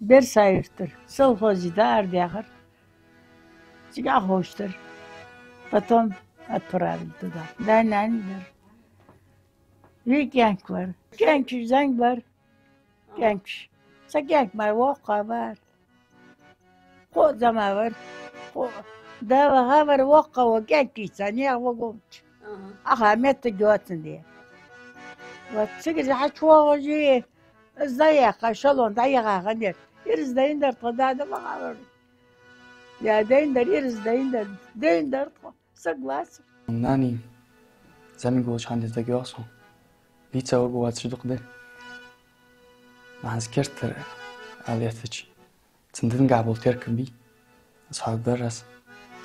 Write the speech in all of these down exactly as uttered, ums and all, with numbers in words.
Берсаевтара. Совхозе дӀаарадаьхар. Цига Ӏоховшийтар. Потом отправили туда. Даь-нана дар. Вий кӀаьнк вар. КӀаьнкаш зӀамига бар. КӀаьнкаш. Са кӀаьнк мара воккха вар. Кхо а зӀамига вар. Кхо а. Да ваха вар воккха ва, кӀаьнк ийца, наьха вагӀа волча. Ага. Аха, моттиг йоацандаь. Вот, цигара хьачувоагӀаш, из дӀаяьккха, эшелон дӀаяха хиннаяр. Ираз дайнадар тха, да, да ваха вар. Я дайнадар, ираз дайнадар, дайнадар тха. Согласен. Нани, зӀамига волча хана денз дагайоагӀа сона. Дийца варгвоацаш дукха дар. Махьанс кертара ала эттача, цун динагахьа бола теркам бий. Аз хьоадаьр аз.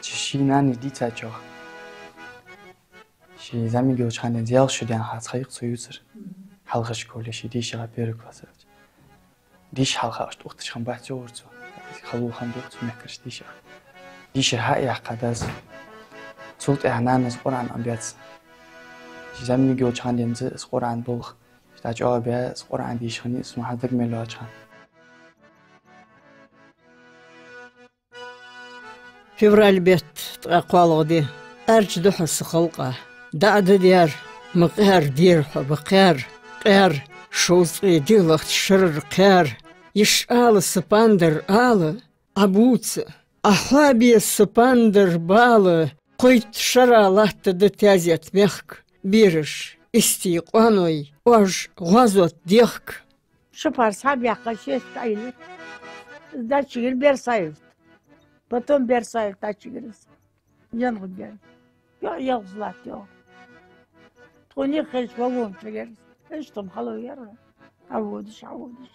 Цу ший нанас дийцачох. Ше зӀамига йолча хана денз ялх шу даьнна хьалха цхьа йиӀиг цо ювцар. Хьалхарча школе ше дийша, первый класс яьлча. Дийша хьалха иштта ухташ хиннабац, йоах цо. Хало хиннад, йоах цо, мехкарча дийша. Дийшар хьа а яьккха дас. Цул тӀехьагӀа нанас Къуръан Ӏомабаьб. Ше зӀамига йолча хана денз из Къуръан болх. Иштта чӀоагӀа баь, из Къуръан дийша хиннай, из махьанс дага мел йоацача хана. Февраль бетта ткъаь кхоалагӀа ди. Аьрча да хьо са халкъа, дӀа а дадаяр, ма къаьра, дера хьо ба кхаьра, къаьра, шовзткъе диълагӀча шерара кхаьра. Йиша ала, са пандар, ала, Ӏа бувца, Ӏа хьоабе, са пандар, бала, кхойтта шера латтаргда таьзет мехка, бераш, истий, къоаной, оаш, гӀазот, дехк. Ши пар схьабаьккха, шесть Ӏайла. Из дӀачуйигар Берсаевта. Потом Берсаевта дӀачуйигар из. Янгагер. Йо, ялх латт, йо. Тхона хезаш вагон чугар. Иштта-м хало яр. Хьаводаш, хьаводаш.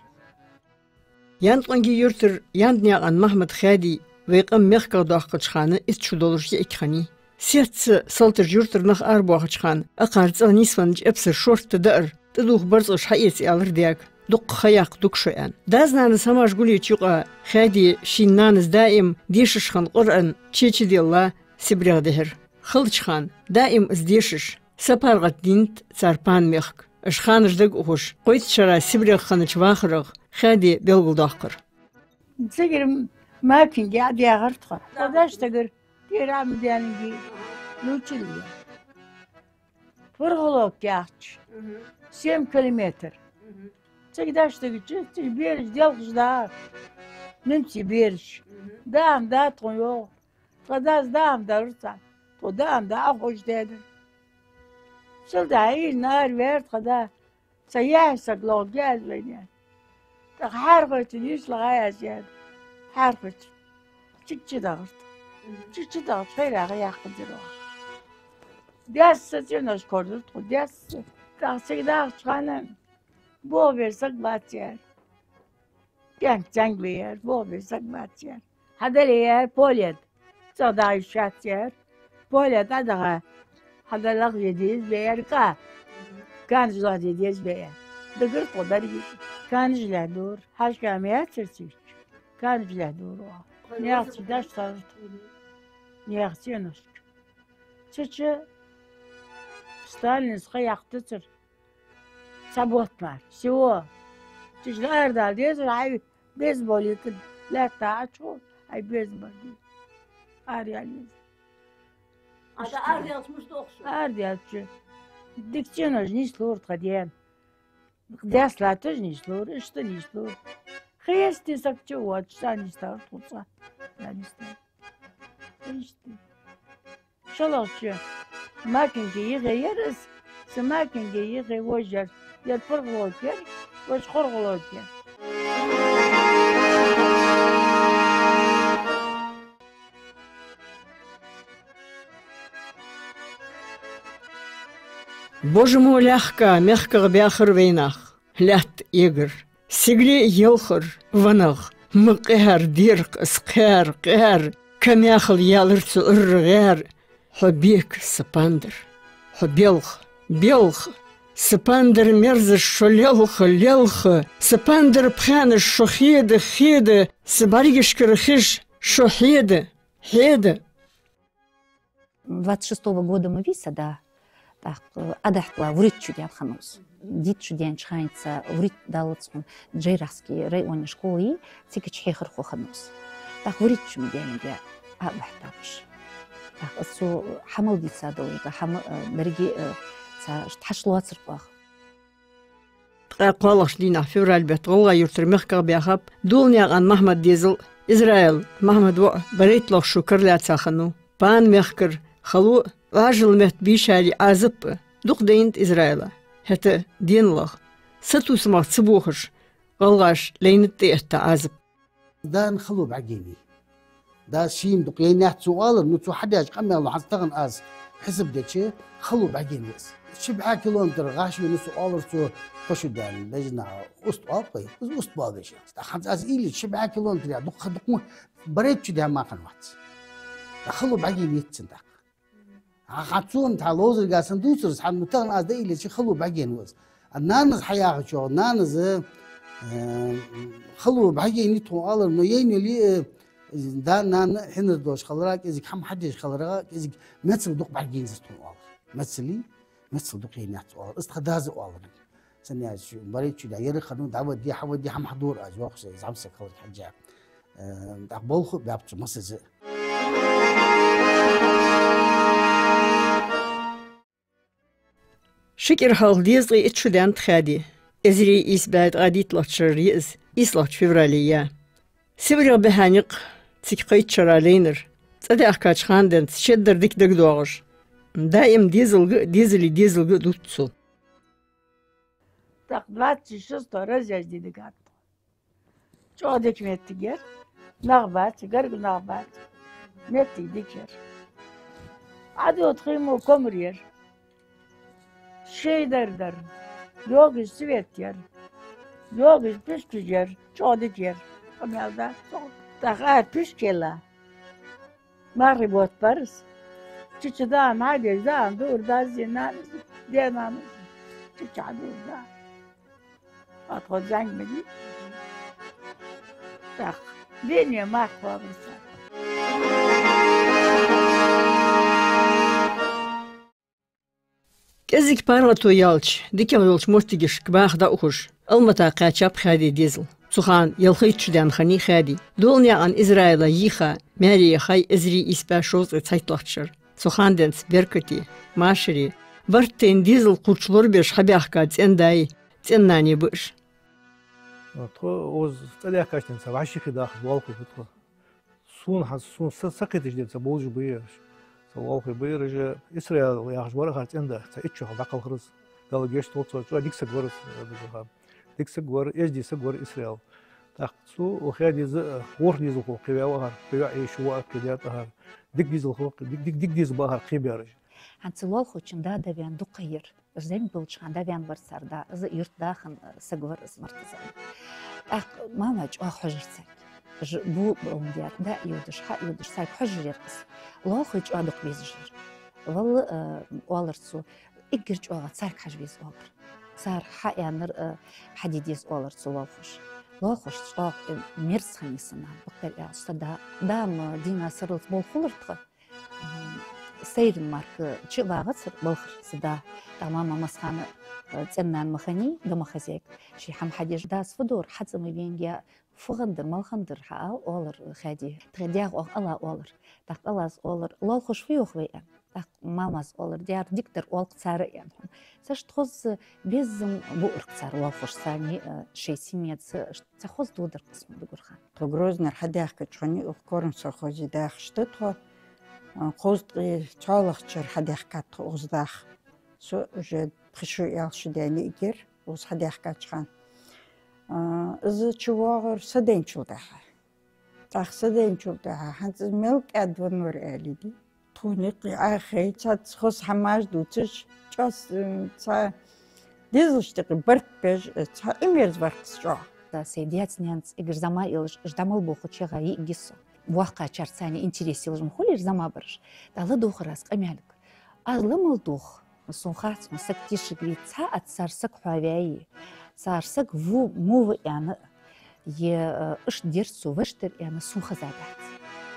Янткъонгий-Юртара Янданаькъан Махьмад-Хади вай къам мехках доаккхача хана итт шу долаш йиӀиг хиннай. Сецца Салтарча-Юртара нах арабоахача хана, акхар цӀагӀа нийсвеннача эпсар шортта даар, тӀадувха барзкъаш хьаэца аьлар даьга, дукха ха яккха дуг шо аьнна. Дас-нанас хӀамаш гулйича юкъа Хаде ший нанас даим дешаш хинна Къуръан чечаделла СибрегӀа дехьар. Халача хана даим из дешаш, СапаргӀат дийнат цар пан мехка. Уж ханаш дага ухаш, кхойтта шера СибрегӀа хиннача вахарах Хаде белгалдоаккхар. Цигара Макинге Ӏодаьхар тхо. Тхо дӀаштагар тӀера Ӏомадаьннадий, лучилла. ПурхӀалок яхача, семь километр. Цига дӀаштагача, цига бераш делхаш да, немций бераш. Даа-м да тхона, йоах. Тха дас даа-м далар царна. Тхо даа-м да, Ӏоховшадаьдар. Шал дӀа а ийна араваьр тха да. Са яхь саг лохга яз вайна. ТӀаккха хьархочун йиша лагӀа яз яьр. Хьархочун. Чик чу дагӀарт. Чик чу дагӀарт, фейрагӀа яьккхадир оаха. Даьсса цӀенош кордур тхо, даьсса. ТӀаккха цига дахача хана болх бе саг бац яьр. КӀаьнк цӀенга бе яьр, болх бе саг бац яьр. Хьадале яьр полет. ЦӀагӀа дагӀа йиш яц яьр. Полет дӀадаха, хьадалахь де деза бе яьр кӀа. Канаш лохде деза бе яьр. Дагар тхо деррига. Канаш лехдора. Хьажкъам яцар цигача. Канаш лехдора оаха. Наьха цӀи даш царгӀат. Наьха цӀеношка. Цу чу Сталинас ха яьккхадацар. Цхьа бутт мара. Всего. Цу чу арадала дезар, хьай безболитӀа лаьтта Ӏочу, хьай безболитӀа. Араяла еза. Ада арадаьлча мишта дохаш? Арадаьлча. Дика цӀенош нийслора тха даьна. Даьсса латташ нийслора, иштта нийслора. Хести саг чу воацаш, цӀа нийсдалар тхо цӀа. ЦӀа нийсдалар. Иштта. ШоллагӀча Макинге йихе яр из, са Макинге йихе вож яр, ер ПурхӀалок яр, вож ХурхӀалок яр. Божамо лаьхка мехках баьхар вайнах. Лаьтта эгар, сигале а елхар ванах, ма къаьра, дера-кх из, кхаьра, къаьра, камаьхал яьлар цу Ӏуйрра гӀаьра. Хьо бека, са пандар, хьо белха, белха, са пандар мерзаш шо лелха, лелха, са пандар пхаьнаш шо хеда, хеда, са бӀаргашкара хиш шо хьеда, хьеда. Двадцать шестого года ма вий са да. ТӀаккха, э, Ӏадатла вурийтта шу даьнна хиннав из. Дийтта шу даьннача хана цу вурийтта даллалца хьона Джейрахский районни школа йий, цига хьехархо хиннав из. ТӀаккха вурийтта шу ма даьннадий, Ӏобахьийтав уж. ТӀаккха из цо хӀама мел дийца долаш да, хӀама, э, деррига, э, цхьа иштта хьашлоацар оаха. Ткъаь кхоалагӀча дийнахьа, февраль бетта, ГӀалгӀай-Юртара мехках баьхаб Доланаькъан Махьмада дезал, Израил Махьмада воӀ, барайтталагӀа шу кара лаьца хиннав. Пан мехкара хало, Ӏоажал метта бийшари Ӏазап а дукха дайнад Израила. ХӀаьта денал, сатувсамах ца бохаш, гӀалгӀаша лайнад тӀаэтта Ӏазап. Дана хало бӀаргайайнай. Дас шийна дукха яйнаяц цо оалар, ну, цо хьадеш къамаьл, ну, хӀанз тахан аз хьисап деча, хало бӀаргайайнай из. Ши бӀаь километр гӀаш вена со, оалар цо, тхо шу даьнна, даже наха уст оал-кх вай, из уст оал вай шоана. ТӀаккха хӀанз аз уйла йича, ши бӀаь километр я дукха, дукха ма, барайтталагӀа шу даьнна мара хиннавац. ТӀаккха хало бӀаргайайнай цунна тӀаккха. Хьа, хьа цунна тӀа ловзарга санна дувцар из, хӀанз тахан аз дӀауйла йича, хало бӀаргайайнай из. А нанас хьаяхачох, нанас, э, хало бӀаргайайнай тхона оалар, но яйнаяла, э, да, нана хьинар долаш хиларах, кӀезига хӀама хьадеш хиларах, кӀезига мецал дукха бӀаргайайнай из тхона оалар. Мецали, мецал дукха яйнаяц оалар. Из тха дас оалар. Санна яц, барайтталагӀа шу даь, яра хиннав, дӀаваде, хьаваде, хӀама хьадора аз, йоах сай, зӀамсаг хиларга хьежжа. Э, тӀаккха болх баьб цо массаза. Ши кӀира хьалха дезткъеи итт шу даьннад Хади. Эзар ийс бӀаь ткъаь дийтталагӀча шера я из, ийслагӀча феврале я. Сибрех бихьа никъ цига кхайтача шера лайнар, цӀадаьхкача хана денз шедар дика дагадоагӀаш. Даим дезалга а, дезалий дезалга а дувц цо. Так, двадцать шестой раз я из ди дагатта. ЧӀоагӀа дика моттиг яр. Нах бац, гаргга нах бац. Моттиг дика яр. Ӏадувца хий мо комар яр. Шедар дар. ЙоагӀаш свет яр. ЙоагӀаш пуьшкаш яр. ЧӀоагӀа дика яр. Къамаьл дац цох. ТӀаккха ара пуьшка елла. Мархий бутт бар из. Чу-чу даим хьадеш, даим дувр дас а, нанас а, даь-нанас а. Чу-чу хьадувр даим. Отхо зӀамига ма дий. Так, бене марха ховрца. КӀезига паргӀато яьлча, дикагӀа йолча моттигашка баха дӀаухаш, Алмата кхаьчаб Хади дезал. Цу хана ялхайтта шу даьнна хиннай Хади. Доланаькъан Израила йийха, маьре яхай эзар ийс бӀаь шовзткъеи цхьайтталагӀча шера. Цу хана денз беркате, машаре, барт тайна дезал кхуврч лорабеш хьабаьхка цӀен-даи цӀен-нанеи ба уж. Тхо укхаза цӀадаьхкача денз вӀашагӀкхийттача дахаш лоалахой ба тхо. Сона хьа-, сона са, са кхетача денз цхьа бовзаш ба ераш. Цхьа лоалахой ба ераш, Исраил яхаш вар акхар цӀен-да, цхьа итт шу хьалха дӀакхалхар из. Далла гешт долда цо, чӀоагӀа дика саг вар из, э, дика саг вар, эздий саг вар Исраил. ТӀаккха цо, укх Хадис, э, ворхӀ дезалхо кхеваьв акхар, кхо йоӀ, ши воӀ, кхо даь-тӀа акхар. Дика дезалхо, дика, дика, дика дезал ба акхар кхебаьраш. ХӀанз цу лоалахочун да дӀаваьнна дукха ха яр. Уж зӀамига долча хана дӀаваьнна вар цар да, из юрта даха, э, саг вар из, Мартаза. ТӀаккха мама чӀоагӀа хьожар царга. Уж бу баландаь, дӀа а йодаш, хьа а йодаш, царга хьожар яр из. Лоалахой чӀоагӀа дукха безаш яр. Валла, э, оалар цо, эггара чӀоагӀа царга хьажа веза оалар. Цар хьааьннар, э, хьаде деза оалар цу лоалахоша. Лоалахошта чӀоагӀа, э, мерза хиннай са-нана, бакъдар аьлча, са да. Даим дийнахьа сарралца болх хулар тха. М, сайранна мара чу а вагӀацар балхара са да. ТӀаккха мама массахана, э, цӀен-нана ма хиннай, домохозяйка. Ший хӀама хьадеш, дас фу дора, хьацӀа ма венга, фу хиннадар, мала хиннадар хьаала, оалар Хади. Тха даьх оаха ала оалар. ТӀаккха алас оалар, лоалахоша фу йоах вай, аьнна. ТӀаккха мамас оалар, дера дика дар оал-кх цар, аьнна. Цхьа иштта хоза безам буър-кх цар лоалахоша, царна, э, шоай семьяца, иштта цхьа хоза додар-кх из, сона дугаргда. Тхо Грознера хьадаьхкача хана укх Корм совхозе дахаш да тхо. А, кхузткъеи цхьоалагӀча шера хьадаьхкад тхо укхаза даха. Со уже пхи шу, ялх шу даьнна эггара укхаза хьадаьхкача хана. А, из чувоагӀар са дайначул тӀехьагӀа. ТӀаккха са дайначул тӀехьагӀа хӀанз из мел кӀаьдвеннавар аьле дий. Тхона юкъе Ӏохайна, цхьацца хоза хӀамаш дувцаш, чӀоагӀа, м, цхьа дезалашта юкъе барт беш, цхьа Ӏимерза вар-кх из чӀоагӀа. Да, сай даьца-наьнаца эггара зӀамига йолаш, уж дӀа мел бохача яга йиӀиг я со. БоккхагӀчар царна интерес йолаш ма хулий уж зӀамига бараш. ТӀаккха ладувгӀар аз къамаьлга. Аз ла мел дувгӀ, сона хац, ма саг тешаргвий, цхьацца цар саг хьоаваьй, цар саг ву, мо ва аьнна, е, э, иштта дер цо, вешта дер аьнна, сона хезадац.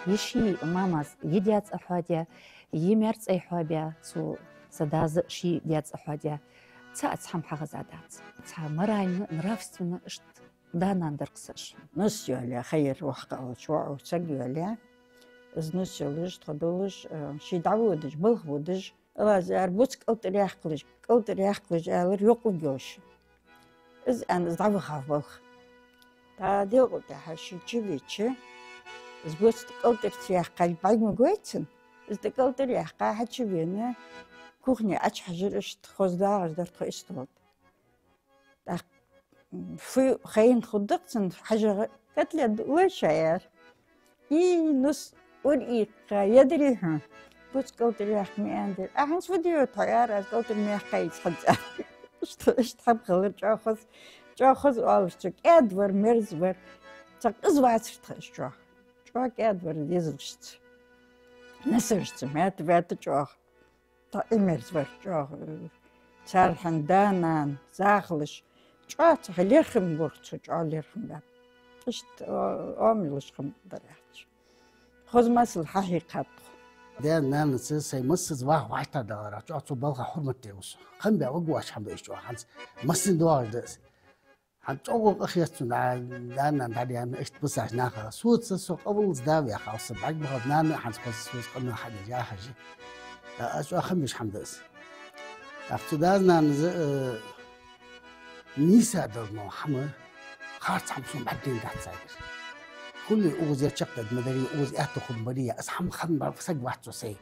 Е ший мамас е даь-цӀа хьоадаь, е маьр-цӀай хьоабаь, цо Са дас ший даь цӀи хьоадаь, цхьа а цхьа хӀама хьахеза дац. Цхьа морально, нравственно иштта да-нана дар-кх са шоана. Нус йоалаяь ха яр, воккха волча воӀо саг йоалаяь. Из нус йолаш, тхо долаш, э, ше дӀаводаш, балха водаш, Аллахӏа аьлар, бувца кӀалтӀара яьккхалаш, кӀалтӀара яьккхалаш, аьлар, йокъуг йолаш. Из аьнна, из дӀавахав балха. ДӀа делкъа тӀехьа ше чувеча, из бувца кӀалтӀара ца яьккхача бӀарг ма гойт цун, из тӀа кӀалтӀара яьккха хьачувена, кухне Ӏочухьежар иштта, хоза доагӀаш дар тхо истола тӀа. ТӀаккха фу хайна хургда-кх цунна хьажа, котлет лой шоана, аьлар. И нус, ура иккха, ядарий хьона? Бувца кӀалтӀара яьккха ма аьннадар. А хӀанз фу де йоагӀа тхо, аьлар аз, кӀалтӀара ма яьккхай из хӀанз, аьлар. Иштта, иштта хӀама хилар чӀоагӀа хоза, чӀоагӀа хоза оалаш цо, кӀаьда вар, мерза вар. Цхьа къиза вацар тха из чӀоагӀа. ЧӀоагӀа кӀаьда вар дезалашца, несарашца, маьта-ваьта чӀоагӀа. ТӀаккха и мерза вар чӀоагӀа, э, цар хьа да-нана, захалаш, чӀоагӀа цхьа лерхӀам бора цо, чӀоагӀа лерхӀам баьб. Иштта, о-, оамал йолаш хиннадар аьлча. Хоза масал хьахьийхад тхо. Даь-наьнаца сай массаза ваха вӀаштӀехьадаларах чӀоагӀа цу балха хьурмат дергда со. Кхаъ баь вагӀаш хӀама да из чӀоагӀа хӀанз. Массанена доагӀаш да из. ХӀанз чӀоагӀа къахетац сона, да-нана дӀадаьнна, иштта бисача наха. Соца со къаваллалца да ваьхав, са бӀарг бахалда, нана а хӀанз хоза соца къамаьл хьадеш яхаш я. Аз чӀоагӀа хам беш хӀама да из. ТӀаккха цу дас-нанас, э, нийса дола мо хӀама, харц хӀама сона бӀаргадайна дац царгара. Хулий, укхаза ер чакхдаргда ма дарий, укхаза аьттув хургба ма барий, аз хӀама хинна бар саг вац со сай.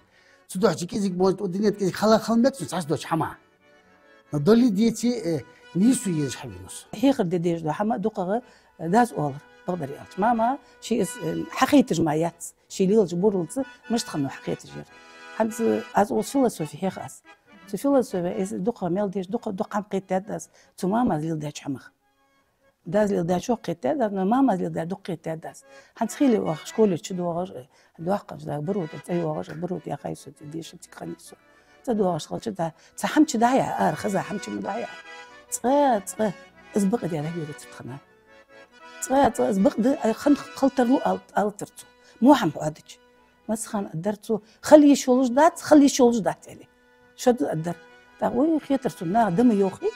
Цудухьа кӀезига божа, о, дунен тӀа кӀезига хала хала мег цун цхьацца доацача хӀаман. Но дале а деце, э, нийсо езаш хьавена со. Хьехар де дезаш дола хӀама дукхагӀа, э, дас оалар, бакъдар аьлча. Мама ший из, э, хьахайташ мара яц, ше лелача буралца мишта хиннав хьахайташ яр. ХӀанз аз укхаза философи хьех аз. Цу философи, из дукха мел деш, дукха, дукха хӀама кхетадаьд аз цу мамас леладаьча хӀамах. Дас леладаьчох кхетадаьд аз, но мамас леладаьр дукха кхетадаьд аз. ХӀанз хиле оаха школе чудоагӀаш, э, доккхача дага Барота цӀи йоагӀаш, Барота яхай со, цӀи дешар цига хиннай со. ЦӀи доагӀаш хилча, да, цхьа хӀама чу дӀаяхьа, ара хеза хӀама чу ма дӀаяхьа. Цкъа, цкъа, из бакъдар хьавера цу тхона. Цкъа, цкъа, из бакъда, ай, хинна хила тарлу ал-, алатар цо. Мо хӀама хьоадича. Массахана аргдар цо, хила йиш йолаш дац, хила йиш йолаш дац, аьле. Шозза аргдар. ТӀаккха вай хетар цунна, наха да ма йоахий,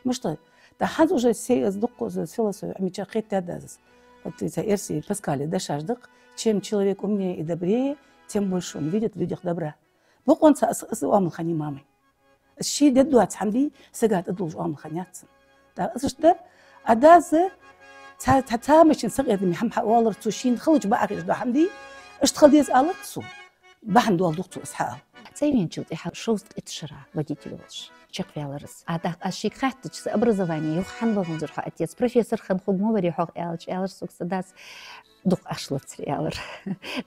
мишта. ТӀаккха хӀанз уже се аз дукха из философи Ӏомача кхетадаьд аз. Вот из эрсий Паскала дешаш да-кх: чем человек умнее и добрее, тем больше он видит в людях добра. Бокъонца из, из оамал хиннай мамай. Из ше дергдоаца хӀама дий, сага тӀадуллаш оамал хиннаяц цун. ТӀаккха из иштта дар, а дас цхьа, цхьа, цхьа машен сакъердаме хӀама хьаоалар цо, шийна хилча бакъахьа хеташ дола хӀама дий, иштта хила деза алар цо. Бахьан доаладу-кх цо из хьаала. ЦӀи веначул тӀехьагӀа шовзткъеи итт шера водитель волаш чакхваьлар из. А тӀаккха аз шийга хаьттача, са образовани юха хӀана ваханзар хьо, отец, профессор хинна хургма варий хьо, аьлча, аьлар сога са дас: дукха Ӏаш лацар, аьлар.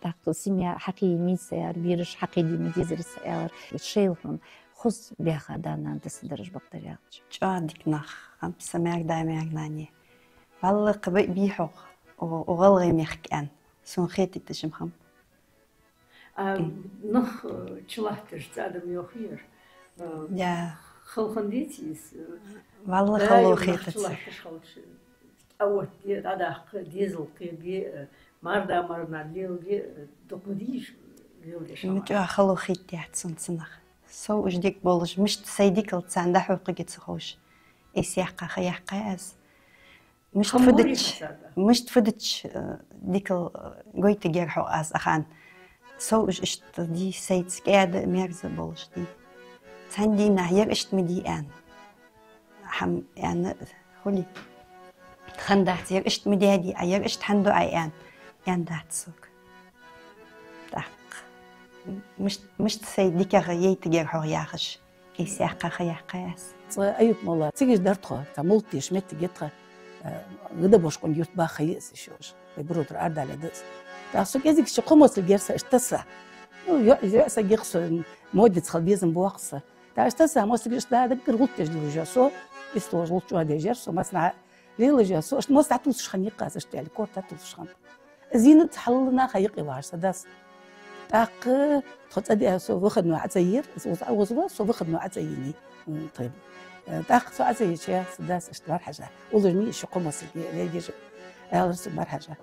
ТӀаккха семья хьакхийна ма дий са, аьлар, бераш хьакхийна ма дезар са, аьлар. Шоайла хьона хоза баьха да-нана да са дараш, бакъдар аьлча. ЧӀоагӀа дика нах, амма са маьр-да, маьр-нана. ВаллахӀи, кхы бе-, бий хьогӀ, о, о гӀалгӀай мехка аьнна, сона хетийташ ма хиннаб. А, нах, э, чулатташ цӀа адам йохаяр. Э, я. Хала хиннадеций из? ВаллахӀи, хало хетац. Чулатташ хилча, тӀаоттаде, дӀадаккха, дезал кхебе, э, маьр-да, маьр-нана леладе, э, дукха ма дий уж леладеш хӀама. Ма чӀоагӀа хало хетаяц сона цу наха. Сов уж дика болаш, мишта сай дикал царна дӀахьокхаргья ца ховш, айса яьккха ха яьккхай аз. Мишта фу дича, мишта фу дича, э, дикал, э, гойтаргьяр хьогӀ аз, ахан. Сов уж иштта дий, сайца кӀаьда а, мерза а болаш дий. Цхьан дийнахьа ер иштта ма дий аьнна хӀама аьнна хулий. Хиннадац, ер иштта ма даьдий Ӏа, ер иштта хӀана ду Ӏа аьнна, аьннадац сога. ТӀаккха мишт-, мишта сай дикагӀа яйтаргьяр хьогӀ яхаш, айса яьккха ха яьккхай аз. Цкъа Аюп-молла, цига дар тхо, цхьа мулт деш моттиг я тха, э, гӀадбошкъун юрт баха я из, йиш йолаш. Вай Барота арадале да из. ТӀаккха со кӀезигача кхо моцал гер са иштта тесса. Ну, йо-, йоӀ саг я-кх со, модница хила безам боаккх са. ТӀаккха иштта тесса, моцал гер иштта да, даггара гӀулакх деш лелаш я со, истолаш гӀулакх чӀоагӀа деш яр со, массанахьа лелаш я со, иштта моцал дӀатувсаш хиннай-кх аз, иштта аьле, корта дӀатувсаш хиннаб. Из йина цхьаллалца наха юкъе вагӀаш са дас. ТӀаккха тхо цӀа диа со выходной Ӏо ца йир, из укхаза Ӏовозава, со выходной Ӏо ца йийнай. М, тхо. Э, тӀаккха со Ӏо ца йича, са дас иштта вар хьажа. Уллаш ма йий ши кхо моцал ге-, гергежа, аьлар сога, вар хьажа.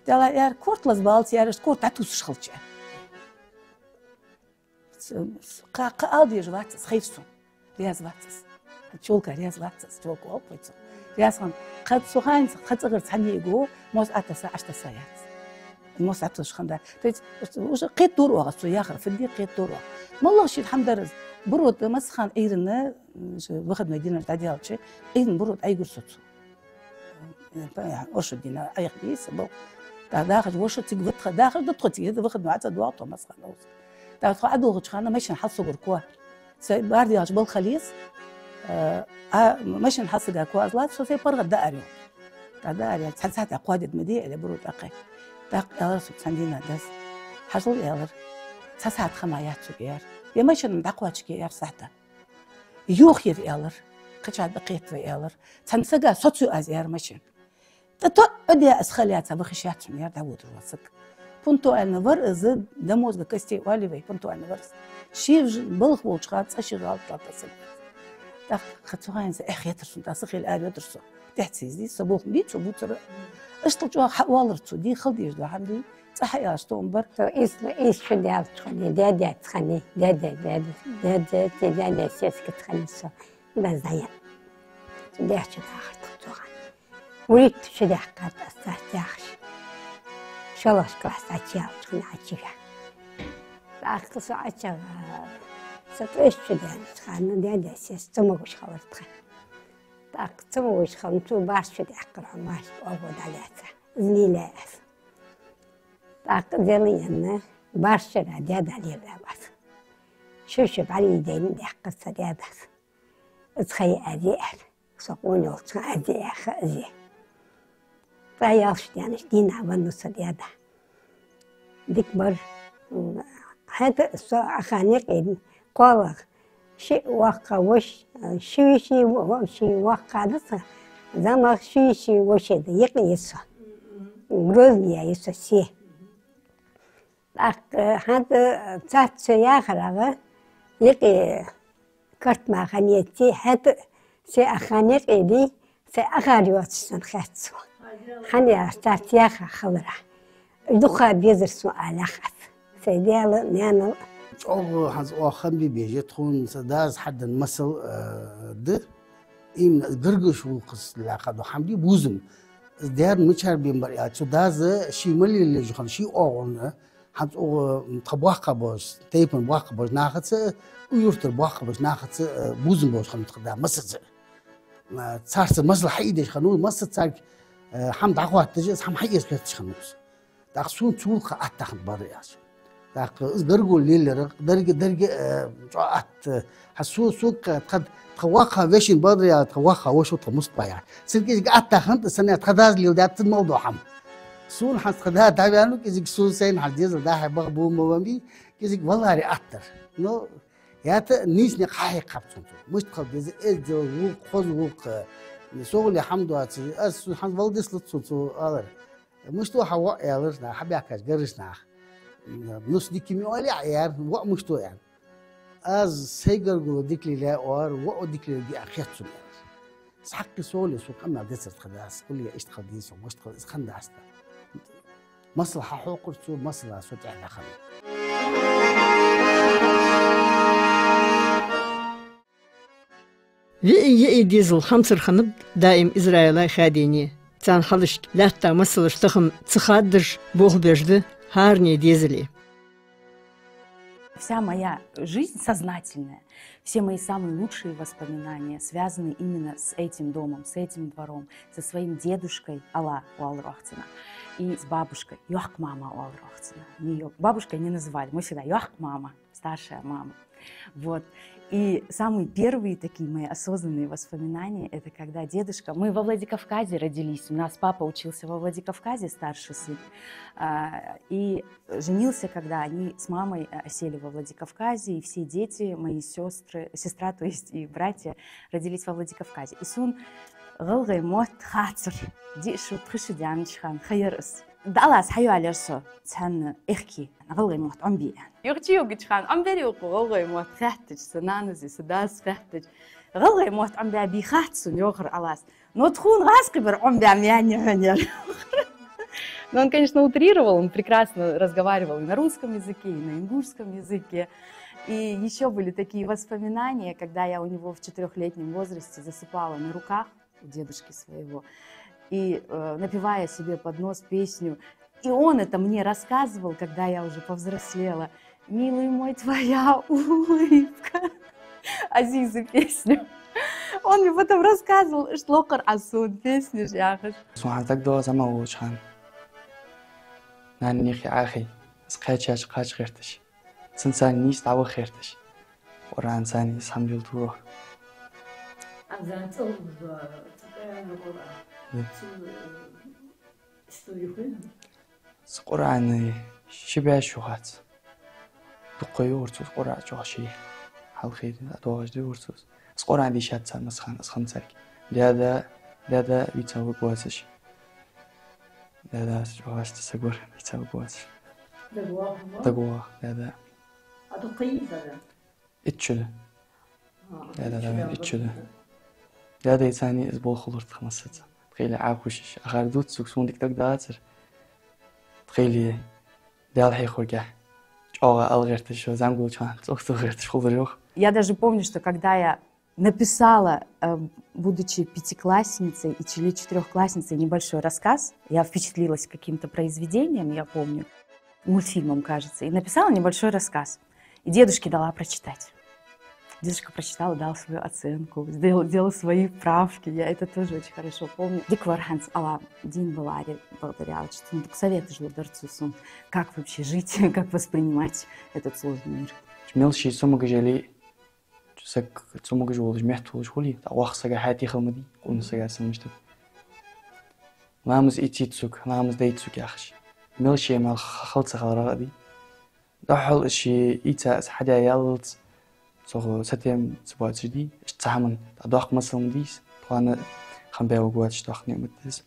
Дала яр, корта лазабалац яр, иштта корта дӀатувсаш хилча. Кхы, кхы ала дезаш вац из, хайра сона. Раьза вац из. Чолка раьза вац из, чолка оал вай цох. Раьза хинна, кхы цу хана, кхы цӀагӀара цхьанне а го, мос Ӏотесса, Ӏотесса яц. Мос Ӏотесса хинна да. То есть, уже кхетадора оаха цо яхар, фу де кхетадора оаха. МоллагӀа ший хӀама дар из. Буро тӀа массахана Ӏуйранна, выходной динаш дӀадаьлча, Ӏуйранна Буро тӀа Ӏайгур со цо. Оршот дийнахьа Ӏайха дийса бо. ТӀаккха дахаш, вошас цига вита тха, дахаш да тхо цига, выходной Ӏа цӀа доагӀа тхо массахана укхаза. ТӀаккха тхо ӀодоагӀача хана машина хьалсагор ко. Са бар дегӀач балха лес, а, а, машина хьалсага ко аз лаца, со сай паргӀата даар йо. ТӀаккха даар яьлча, цхьан сахьата кхоадергда ма дий, аьле, Буро тӀакхаьча. ТӀаккха аьлар сога цхьан дийнахьа дас: «Хьажал, — аьлар, — цхьа сахьат хӀама яц цу кӀера. Е машина дӀакхоачаргья, — аьлар, — сахьата. Йохаяр, — аьлар, — кхычар дӀакхетавай, — аьлар. — Цхьан сага соцаю аз, — аьлар, — машина. ТӀа тоъ а де, аз хала яц, ваха йиш яц хьона, — аьлар, — дӀаводар вола саг». Пунктуально вар из, до мозга костей оалий вай, пунктуально вар из. Ший ж-, балха волча хана цкъа ший гӀалат латтар саг. ТӀаккха кхы цу хана са эхь хетар сона, тӀаккха са хила ара йодар со. ТӀехьа ца йизий, со болх ма бий цо бувцар. Иштта чӀоагӀа хьаоалар цо, дий, хала дезаш дола хӀама дий. ЦӀа хьаоалаш тоам бар. Со ийс, ийс шу даьлча хана, даь-даьца хана, даь-даь, даь-даь, даь-даь, даь-даь сесагӀа хана со. Дас дӀаяьннай. Со даьча дахар тха цу хана. Вурийтта шу даьккхад аз царца яхаш. ШоллагӀча классе Ӏочуяьлча хана Ӏочуйигай. ТӀаккха со Ӏочуяьнна, со ткъеста шу даьннача хана даь-даь сесаг цамогаш хилар тха. ТӀаккха цамогаш хинна цо бархӀ шу даьккхар хьона, маьрша оаха дӀалаьца. Из лелаяьй аз. ТӀаккха из лелаяьнна, бархӀ шера даь-да лелаяьй аз. Ши шу бӀаргадайна даьккхар са даь-дас. Из хайя аьнна аьлар. Со къона йолча хана аьнна аьлар из. ТӀаккха ялх шу даьннача дийнахьа веннав са даь-да. Дика бар. ХӀаьта со Ӏохайна юкъе, кхоалагӀа ши воккха воша, ши йиший, во-, ши воккха да са, зӀамагӀа ши йиший воша да, юкъе я со. Грозныйяь я со се. ТӀаккха хӀанз царца со яхарагӀа, юкъе карт мара хиннаяций, хӀаьта а се Ӏохайна юкъе дий, сай Ӏохайна йоацаш санна хет сона. ХӀана аьлча царца яха хиларах. Дукха безар сона алахь аз. Сай даьла, наьнал. ЧӀоагӀа хӀанз оаха хам бе беза тхона, са дас хьаденна масал, э, да. Именно гаргарча гӀулакхаца лаьрхӀа дола хӀама дий, бувзам. Дерриг мичара бен бар аьлча, цу дас ший мел лелаеш хинна, ший оагӀорахьа, хӀанз оаха тха боккхий болча, тайпан боккхий болча нахаца, укх юртара боккхий болча нахаца, э, бувзам болаш хиннав тха да массаза. Э, царца масал хьаийдеш хиннав, массаза царга, э, хӀама дӀахотташ, из хӀама хьаэца гӀерташ хиннав из. ТӀаккха сона цул ха аттахна бар аьлча. ТӀаккха из гаргало лелаяр, деррига, деррига, э, чӀоагӀа атта. Хьа со, сога тха, тха воккхача вешийна бар аьлча, тха воккха воша ва тха Мустафа яхаш. Цун кӀезига аттаханта санна тха дас леладаьд цун мел дола хӀама. Сона хӀанз тха да дӀаваьннав, кӀезига сона сайна хьа дезал дахьа баха бу ма ван бий, кӀезига валаре аттар. Но, хӀаьта нийса никъ хьахьекхаб цунна цо. Мишта хила деза, эздел гӀулакх, хоза гӀулакх, э, со гӀулакх хӀама доацаш, аз сона хӀанз вала дислац цунна цо алар. Мишта ва хьа воӀ, аьлар нах, хьабаьхкача гаргарча наха. Нус дика ма оалий Ӏа, аьлар, воӀ мишта ва, аьнна. Аз сай гаргало дика лелаяьй, оалар, воӀо дика лелаергья аьнна хет сона, аьлар. Цхьаккха со гӀулакх, со къамаьл децар тха дас, гӀулакх иштта хила деза, мишта хила, из хиннадац тха. Масал хьахьокхар цо, масала со тӀехьа дахар. Виъий, йиъий дезал хьамсара хиннаб даим Израилеи Хадийнеи. Царна хьалхашка лаьтта масалаш тахан ца хаддаш болх беш да хӀаране дезале. Вся моя жизнь сознательная, все мои самые лучшие воспоминания связаны именно с этим домом, с этим двором, со своим дедушкой Алла оалар оаха цунах, и с бабушкой, йоккха мама оалар оаха цунах. Мы её бабушкой не называли, мы всегда йоккха мама. Старшая мама. Вот. И самые первые такие мои осознанные воспоминания, это когда дедушка, мы во Владикавказе родились, у нас папа учился во Владикавказе, старший сын, а, и женился, когда они с мамой, а, осели во Владикавказе, и все дети, мои сестры, сестра, то есть, и братья родились во Владикавказе. И сона гӀалгӀай мотт хацар, диъ шу, пхи шу даьннача хана ха яр из. Даллас хьайоалаяьр со цхьан аьхке, гӀалгӀай мотт Ӏомабе аьнна. Юха чу йоагача хана Ӏомабир юха гӀалгӀай мотт хаьттача, са нанази, са даси хаьттача. ГӀалгӀай мотт Ӏомабаь бий хац сона, йоахар Аллас. Но тхона гӀазкхий бар Ӏомабаь ма яьннай хьона, аьлар. Но он, конечно, утрировал, он прекрасно разговаривал и на русском языке, и на ингушском языке. И еще были такие воспоминания, когда я у него в четырёхлетнем возрасте засыпала на руках у дедушки своего, и э, напевая себе под нос песню. И он это мне рассказывал, когда я уже повзрослела. «Милый мой, твоя улыбка». Азиза песню. Он мне потом рассказывал, что локхар аз сона песню яхаш. Сона хӀанз дагадоагӀа заман волча хана. Нана нихи Ӏахий, из кхаьчача кхача гӀерташ. Цунца нийса дӀаваха гӀерташ. Къуръан цани из хьамдил туро. Азан цӀалуш да, цӀакъаьна Къуръан. Да. Цу, э, история хуйна? С Къуръан ши бӀаь шу хац. Дукха йоагӀар цо Къуръан чӀоагӀа ший. Хьалхе а доагӀаш да йоагӀар цо. С Къуръан дийшад цар массахана, аз хиннав царга. Даьда, даьда вийца ваг воацаш. Даьда, аз чӀоагӀа саг вар, вийца ваг воацаш. ДагавоагӀа ма? ДагавоагӀа, даьда. А дукха йиса да? Итт шу да. А, даьда, итт шу да, итт шу да. Даьдайцани из болх хулар тха массаза. Тхоайла Ӏохувшаш. Ахар дувц сога, сона дика дагадоагӀацар. Тхоайла Даьла хьехоргахьа чӀоагӀа ала гӀерташ, зӀамига волча хана цӀогца гӀерташ хулар йоах. Я даже помню, что когда я написала, э, будучи пятиклассницей и- или четырёхклассницей, небольшой рассказ, я впечатлилась каким-то произведением, я помню, мультфильмом, кажется, и написала небольшой рассказ. И дедушке дала прочитать. Дедушка прочитал, дал свою оценку, сделал, сделал свои правки. Я это тоже очень хорошо помню. Дика вар хӀанз, Алла дийна баларе, благодаря, что он так советаш лургдар цо сона, как вообще жить, как воспринимать этот сложный мир. Мел ший цамогаш яле, саг цамогаш волаш, метта волаш хуле, тӀаккха воккха сага хьатӀехьа ма дий, къона сага санна мишта да. Ламаз ийцийта сога, ламаз дайта сога яхаш. Мел ший мел ха-, хала ца хиларах а дий. Духхьал ше ийца из хьадаь яллалца, цох сатем ца боацаш дий, иштта цхьа хӀаман дӀадоаккх масал ма дий из, тхона хам баь ваг воацаш доккха ниӀмат да из.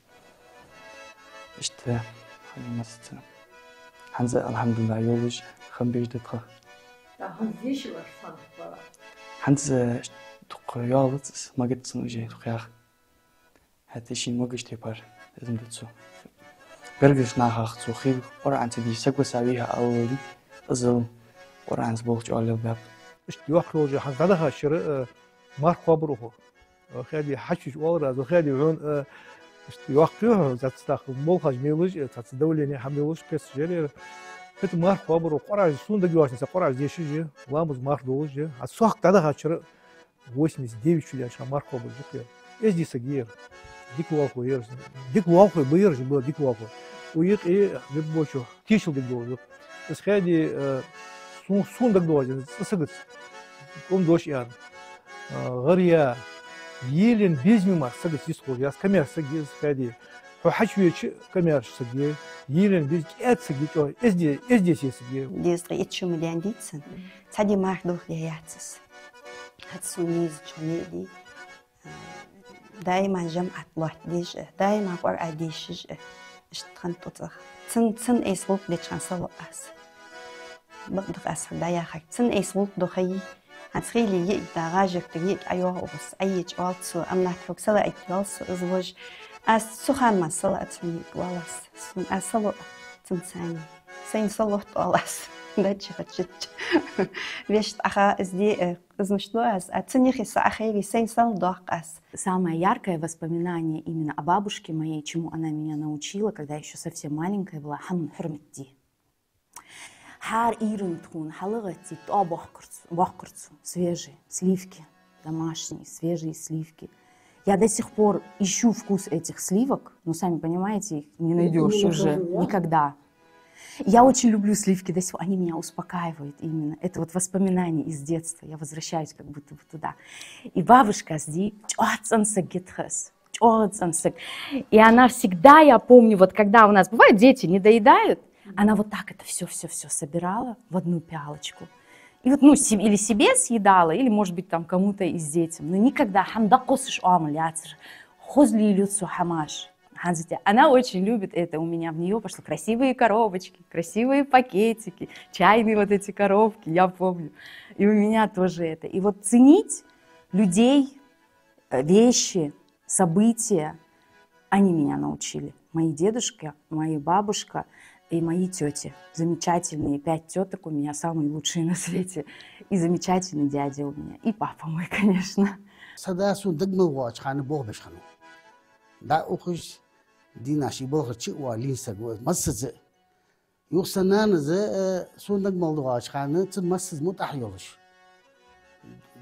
Иштта, хьадаь масса ца. ХӀанз, алхьамдулиллахӀ, йолаш, хам беш да тха. ХӀанз иштта дукха йоалац из, магац цун уже дукха яха. ХӀаьта ший могаш тайпара из ма да цо. Гаргарча нахах цо хила, Къуръан ца дийша саг ва са виха алалли, из Къуръанца болх чӀоагӀа лелабаьб. Иштта йоккха йолча хана дӀадахача шера, э, марха кхоабар укхо. Э, хӀаьта хьачувеча оалар аз, хӀаьта хьона, э, иштта йоккха ю хьо, цхьацца тӀаккха молхаш мелаш, э, цхьацца давление хьа мелаш, кхесташ яр ер. ХӀаьта марха кхоабар укхо, Къуръан сона дагайоагӀача, Къуръан дешаш я, ламаз марха долаш я. А цох дӀадахача шера, восемьдесят девять шу даьча хана марха кхоабаш укхо. Эздий саг яр. Дика волхо яр. Дика волхо ба яр, ба дика волхо. Укх юкъе, дика бочо, тешал дика долаш ва. Из хӀаьта, э, сона, сона дагадоагӀа, цӀи сагац. Къам дош яр. Э, гӀар я, елен безаме мара сагац йистхулаш, яц камаьрша саг я из хӀаьта. Хьо хьачувеча камаьрша саг я, елен беза кӀаьда саг я, чӀоагӀа эзде, эздий саг я. Дезткъа итт шу ма даьннадий цун. Цхьа ди марха дохадаь яц из. ХӀаьта сона нийсача хана а дий, даим жамаӀат лоаттадеш а, даим Къуръан дешаш а, иштта хиннад цӀагӀа. Цун, цун айса гӀулакх деча хана салоӀ аз. Бакъда аз хьа дӀаяхар. Цун айса гӀулакх дохайий. ХӀанз хилий йиӀиг да, гӀажаргтара йиӀиг ӀайоагӀа укхаза, Ӏайича оал цо, амма нах хьога салаӀийта оал со, из вож. Аз цу хана мара салаӀа цунна йиӀиг оал аз. Сона аз салоӀа цунца. Сайна салоӀа оал аз. Дача хаччача. Вешта Ӏаха из де, э, из мишта ду аз. А цун юхе са Ӏахайре, сайна салоӀа доаккх аз. Самое яркое воспоминание именно о бабушке моей, чему она меня научила, когда я ещё совсем маленькая была, хӀаман хьурмат де. ХӀара ийран тхона хьалгӀатте тӀоа боаккхар цо, боаккхар цо, свежие сливки, домашние свежие сливки. Я до сих пор ищу вкус этих сливок, но, сами понимаете, их не найдёшь уже никогда. Я очень люблю сливки до сих пор, они меня успокаивают именно. Это вот воспоминания из детства, я возвращаюсь как будто бы туда. И бабушка аз дий, чӀоагӀа цӀена саг я тха из. ЧӀоагӀа цӀена саг. И она всегда, я помню, вот когда у нас бывает, дети не доедают, она вот так это всё, всё, всё собирала в одну пиалочку. И вот, ну, се-, или себе съедала, или, может быть, там кому-то из детям. Но никогда хӀама дӀакхоссаш оамал яцар. Хоза лелаю цо хӀамаш. ХӀанз а она очень любит это. У меня в неё пошло красивые коробочки, красивые пакетики, чайные вот эти коробки, я помню. И у меня тоже это. И вот ценить людей, э, вещи, события, они меня научили. Мои дедушка, моя бабушка и мои тёти. Замечательные пять тёток у меня, самые лучшие на свете. И замечательный дядя у меня, и папа мой, конечно. Са да сона дагмал воагӀача хана болх беш хиннав. ДӀа ухаш, дийнахьа ший балхара чу а ваха лийнна саг ва массаза а. Юха са нанас а, э, сона дагмал воагӀача хана цун массаза мутӀахьа йолаш,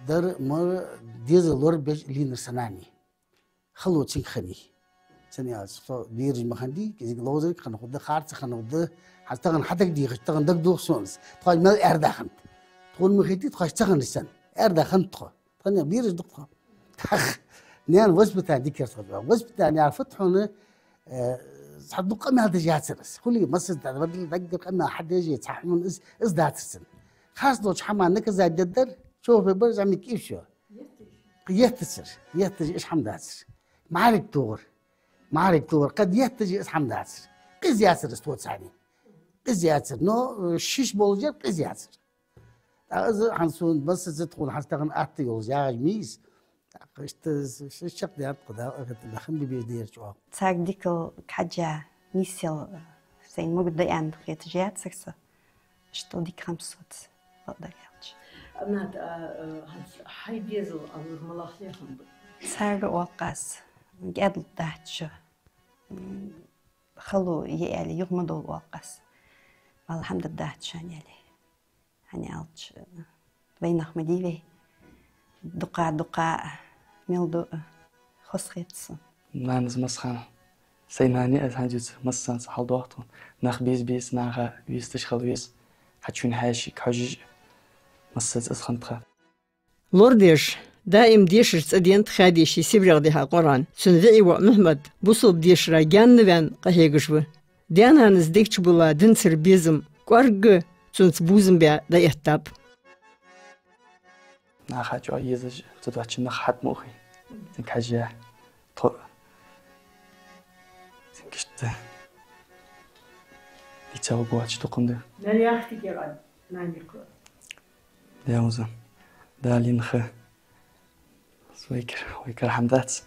дар, мар, дезал лорабеш лийнар са нана. Хало цунга хиннай. Цун аьлча, тхо бераш ма хиннадий, кӀезига ловзарг хинна хургда, харцахьа хинна хургда, хӀанз тахан хьадагадехача, тахан дагадох сона из. Тхо мел аьрда хиннад. Тхона ма хетий, тхоаш ца хиннай санна. Аьрда хиннад тхо. Тхона бераш да-кх тхо. ТӀаккха наьна воспитани дика яр тхо. Воспитани яр фуд хьона, э, цхьа дукха къамаьл деш яцар из. Хулий, массаза да, вадил даггара къамаьл хьадеш, цхьа хьона из, из дацар цун. Харц долча хӀаман наказать дергдар, чофе бар, зӀамига и всё. Еттацар, етташ, иштта хӀама дацар. МаӀарга тохар. МаӀарга тохар. Кхы етташ, из хӀама дацар. Къиза яцар из тхоца цхьана. Къиза яцар. Но, э, шиш болаш яр, къиза яцар. ТӀаккха из хӀанз сона массаза тхона хӀанз тахан атта йолаш ягӀаш мийса. ТӀаккха иштта ш-, ш-, чакхдаьннад тхо, Дала къахетам бе, хам бе беза дера чӀоагӀа. Царга дикал кхаьча, нийсъяла, сайна могаддаь аьнна хеташ яцар со. Иштта дика хам соц, бакъдар аьлча. Аминат, а, а, хьай дезал алар малагӀа хиннаб? Цар оал-кх аз, кӀаьдалургдац шо, м, хало я аьле, юха ма довла, оал-кх аз. Валлахьи, хӀама дергдац шоана аьле. ХӀана аьлча, вайнах ма дий вай. Дукха, дукха мел ду, хоза хет сона. Нанас массахана. Сай нана я аз, хӀанз ювца массанца хьалдоах тхона. Нах беза беза, наха висташ хила веза. Хьачун хьаьший хьожаш, массаза из хиннад тха. Лорадеш, даим дешаш цӀаденнад Хадеший Сибрегӏа дихьа Къуръан. Цун виӀий воӀ Мухьмад бусалба дешара гаьнна ваьнна къахьегаш ва. Даь-нанас дег чу биллача динцара безам кӀоарга цунца бувзам баь дӀаэттаб. Наха чӀоагӀа езаш, цу доацача нах хьатӀа ма ухий. Цунга хьежжа, тхо цунга иштта дицал гоч дукхун да. Нана яхтиге гӀад, нани кхо. Даьла уза, Дала йина ха. Вай кара, вай кара хӀама дац.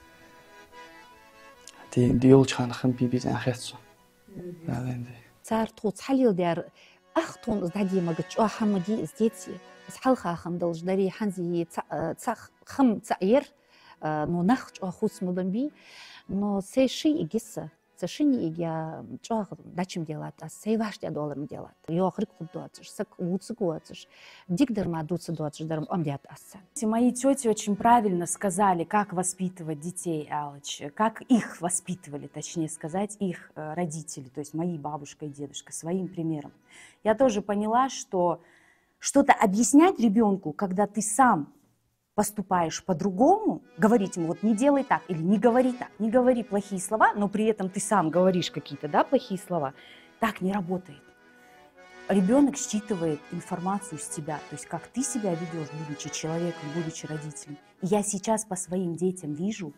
Ди, ди йолча хана хам бе беза аьнна хет сона. Мгм. Дала йина ди. Цар тхоца хьалеладаьр, ах, тхона из дӀаде мегаргда, чӀоагӀа хӀама дий из, деце. Из хьалха хинна долаш дарий, хӀанз цхьа, цхьа хам цхьа яр, но нах чӀоагӀа хувцамел бий, но сай ши йиӀиг я са. Цу шинне йиӀига чӀоагӀа дӀачум делад аз, сай вӀаштӀехьадоалар ма делад. Йоах рикхуд доацаш, саг вувцаргвоацаш, дикадар мара дувца доацаш дар Ӏомадаьд аз царна. Мои тёти очень правильно сказали, как воспитывать детей, Алыч, как их воспитывали, точнее сказать, их, э, родители, то есть мои бабушка и дедушка, своим примером. Я тоже поняла, что что-то объяснять ребёнку, когда ты сам поступаешь по-другому, говорить ему: «Вот не делай так» или «Не говори так, не говори плохие слова», но при этом ты сам говоришь какие-то, да, плохие слова, так не работает. Ребёнок считывает информацию с тебя, то есть как ты себя ведёшь, будучи человеком, будучи родителем. И я сейчас по своим детям вижу,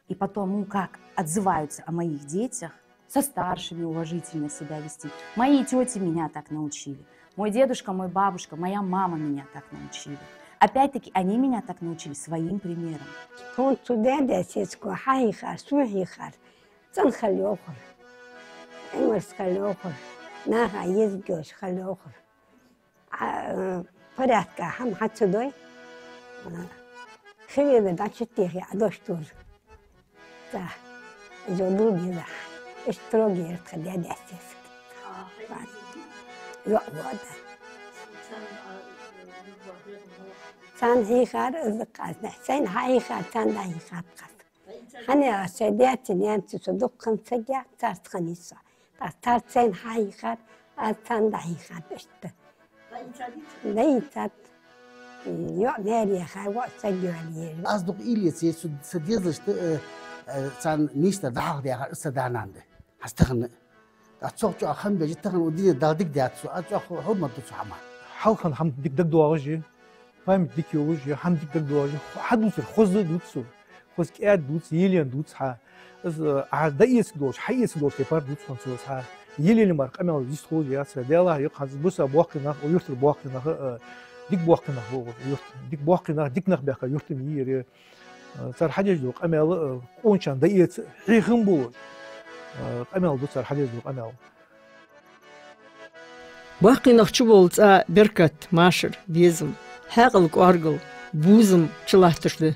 и потому, как отзываются о моих детях, со старшими уважительно себя вести. Мои тёти меня так научили. Мой дедушка, мой бабушка, моя мама меня так научили. Опять-таки, они меня так научили своим примером. Тхона цу даь-даь сесаго хьахьийхар, сона хьийхар, цӀена хила йоахар, Ӏимерза хила йоахар, наха еза йолаш хила йоахар. А, э, порядка хӀама хьа ца дой, э, хи вега дӀачуттехе Ӏа дош дора. Ца, из дув деза. Иштта строгий яр тха даь-даь сесаг. ЙоӀ вода. Царна хьийхар из кхазнехь. Сайна хьахьийхар, царна дӀахьийхар кхаз. ХӀана аьлча сай даьца-наьнаца со дукха хинна саг я, царца хиннай со. ТӀаккха царца сайна хьахьийхар, аз царна дӀахьийхаб иштта. ДӀаийцад? ДӀаийцад. ЙоӀ маьре яхай, воӀ саг йоалае. Аз дукха уйла еций, цу са дезалашта, э, э, царна нийсдар дӀахьалхадаьхар са да-нана да. ХӀанз тахан. Аз цох чӀоагӀа хам беш, тахан укх дунен Дала дика даьд сона, аз чӀоагӀа хьурмат ду цу хӀаман. Хьалха хинна хӀама дика дагадоагӀаш я, память дика йолаш я, хӀама дика дагадоагӀаш я, хьадувцар хоза дувц цо, хоза кӀаьда дувц, елена дувц хьа. Из, э, Ӏа дӀаэцаргдолаш, хьаэцаргдолаш тайпара дувц хьона цо из хьа. Елена мара къамаьл йистхулаш яц. Даьллахьа, йоах, хӀанз буса боккхий нах, укх юртара боккхий нах, э, дика боккхий нах ба укх юрта. Дика боккхий нах, дика нах баьхка юрта ма йий ер. Э, цар хьадеш дола къамаьл, э, къоначарна дӀаэца хьехам болаш, э, къамаьл да цар хьадеш дола къамаьл. Боккхий нах чу бола цӀа беркат, машар, безам. хьаькъал кӀоаргал, бувзам чулатташ да.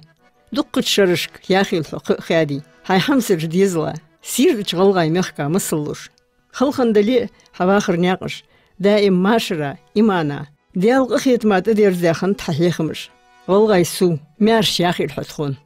Дуккхача шерашка яхийла хьо кхы а хаьдий, хьай хьамсарча дезала, сийрдача гӀалгӀай мехка масал луш. Халхандале а хьа вахара наькъаш даим машара, имана, Даьла къахетама тӀадерзадаь хиннад хьа хьехамаш. ГӀалгӀай сув, маьрша яхийла хьо тхона.